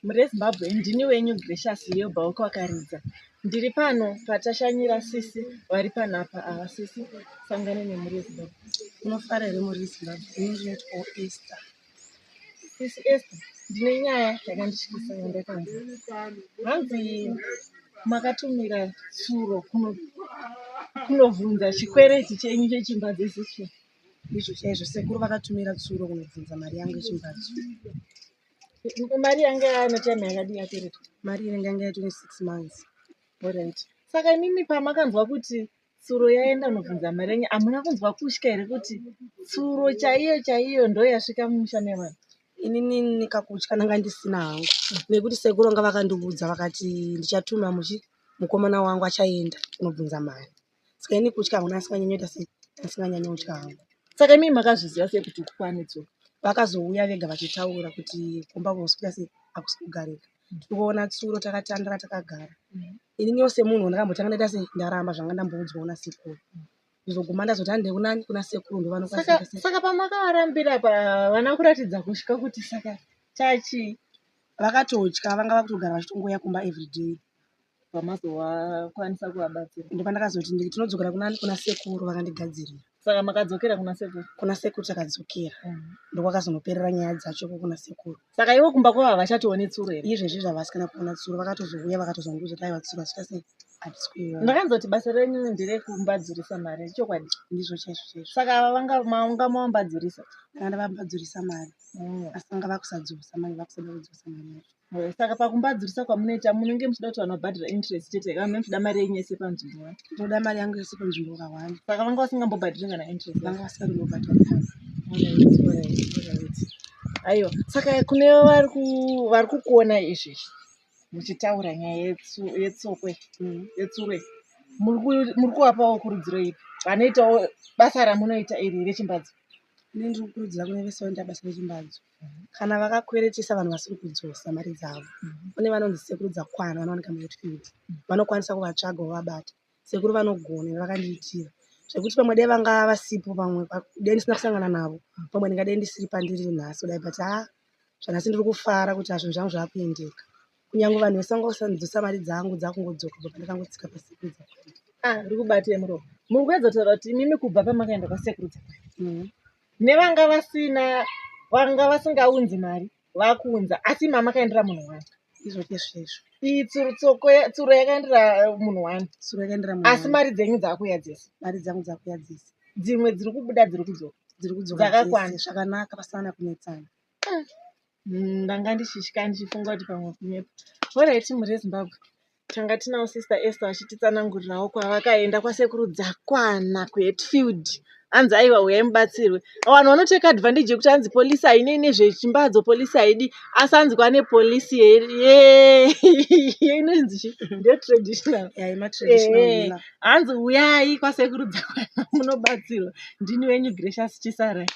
Mhuri yeZimbabwe, ndini wenyu Gracious Yelba wekwaKaridza. Ndiri pano patashanyira sisi vari panapa ava. Sisi, sangane nemhuri yeZimbabwe. Unofara here mhuri yeZimbabwe? Ini ndinoitwawo Esther. Sisi Esther, ndine nyaya yakandityisa yandakanzwa. Hanzi makatumira tsuro kunovhunza chikwereti chenyu chechimbadzo isisu. Ndizvo chaizvo, sekuru vakatumira tsuro kunobvunza mari yangu yechimbadzo. Mari yanga yaane time yakadii yakweretwa? Mari inenge yanga yatone 6 months. Alright. Saka imimi pamakanzwa kuti tsuro yaenda kunobvunza mari yenyu, hamuna kunzwa kutya here kuti tsuro chaiyo chaiyo ndo yasvika mumusha mevanhu? Inini kakutya ndanga ndisina hangu nekuti sekuru vanga vakandiudza vakati ndichatuma muchi mukomana wangu achaenda kunobvunza mari. Saka ini kutya hangu ndanga sei ndisinganyanye kutya hangu. Saka imimi makazviziva sei kuti kwane tsuro? Vakazouya vega vachitaura kuti kumba kunoswera sei hakusi kugarika. Tiri kuona tsuro takatandara takagara. Ininiwo semunhu ndakambotanga ndaita sei ndaramba zvanga ndamboudzwawo nasekuru. Kuzoguma ndazoti handei kunani kuna sekuru ndovanokwanisa. Saka pamakavarambira pa havana kuratidza kutya kuti saka chachii? Vakatotya vanga vakutogara vachitongouya kumba everyday. Pamazovakwanisa kuvabatsira? Ndopandakazoti tinodzokera kunani kuna sekuru vakandigadzirira. Saka makadzokera kuna sekuru? Kuna sekuru takadzokera. Ndokwakazonoperera nyaya dzacho ikoko kuna sekuru. Saka ivo kumba kwavo havachatooni tsuro here? Izvezvi zvavasikana kuona tsuro vakatozouya vakatozondiudza kuti aiwa tsuro hasita sei hatisi kuiona. Ndakanzwa kuti basa renyu nderekumbadzurisa mari, ichokwadi? Ndizvo chaizvo chaizvo. Saka ava vanga manga mavambadzurisa? Ndanga ndavambadzurisa mari asi vanga vakusadzosa manje vakusada kudzosa mari yacho. Saka pakumbadzurisa kwamunoita munenge muchida kuti vanhu vabhadhara interest chete kana munenge muchida mari yenyu yese panzvimbo one? Ndinoda mari yangu yese panzvimbo ka one. Saka vanga vasingambobhadhiri kana interest? Vanga vasingambobhadhari. Alright. Aiwa, saka kune vari kukuona izvezvi muchitaura nyaya yetsokwe yetsure muri kuvapawo kurudziro ipi vanoitawo basa ramunoita iri rechimbadzo? Ini ndiri kukurudzira kune vese vanoita basa rechimbadzo kana vakakweretesa vanhu vasiri kudzosa mari dzavo kune vanonzi sekuru dzakwana vanowanika muHatfield vanokwanisa kuvatsvaga vovabata. Sekuru vanogona ende vakandiitira zvekuti pamwe dai vanga vasipo pamwe dai ndisina kusangana navo pamwe ndingadai ndisiri pandiri nhasi kudai but haa zvanhasi ndiri kufara kuti zvinhu zvangu zvakuendeka. Kunyangwe vanhu vese vanga vasandidzosa mari dzangu dzakungodzoka kubva pandakangotsika pasekuru dzakwana. Ah, uri kubata muromo. Muri kuedza kutaura kuti imimi kubva pamakaenda kwasekuru dzakwana nevanga vasina vanga vasingaunzi mari vakuunza asi imi makaendera munhu wani. Izvo chaizvo. Iyi tsuro yakaendera munhu wani. Tsuro yakaendera munhu Asi mari dzenyu dzakuuya dzese. Mari dzangu dzakuuya dzese. Dzimwe dziri kubuda dziri kudzoka. Dziri kudzoka Dzakakwana. dzese zvakanaka pasina kunetsana. Ndanga ndichitya ndichifunga kuti pamwe kunyepa. Alright mhuri yeZimbabwe. Tanga tinawo Sister Esther vachititsanangurirawo kwavakaenda kwasekuru Dzakwana kuHatfield. Hanzi aiwa huyai mubatsirwe. Vanhu vanoteka advantage yekuti hanzi polisi hainei nezvechimbadzo, polisi haidi. Asi hanzi kwane polisi inonzi chii? Ndeyetraditional. Yeah, yematraditional healer. Hanzi huyai kwasekuru Dzakwana munobatsirwa. Ndini wenyu Gracious Chisarai.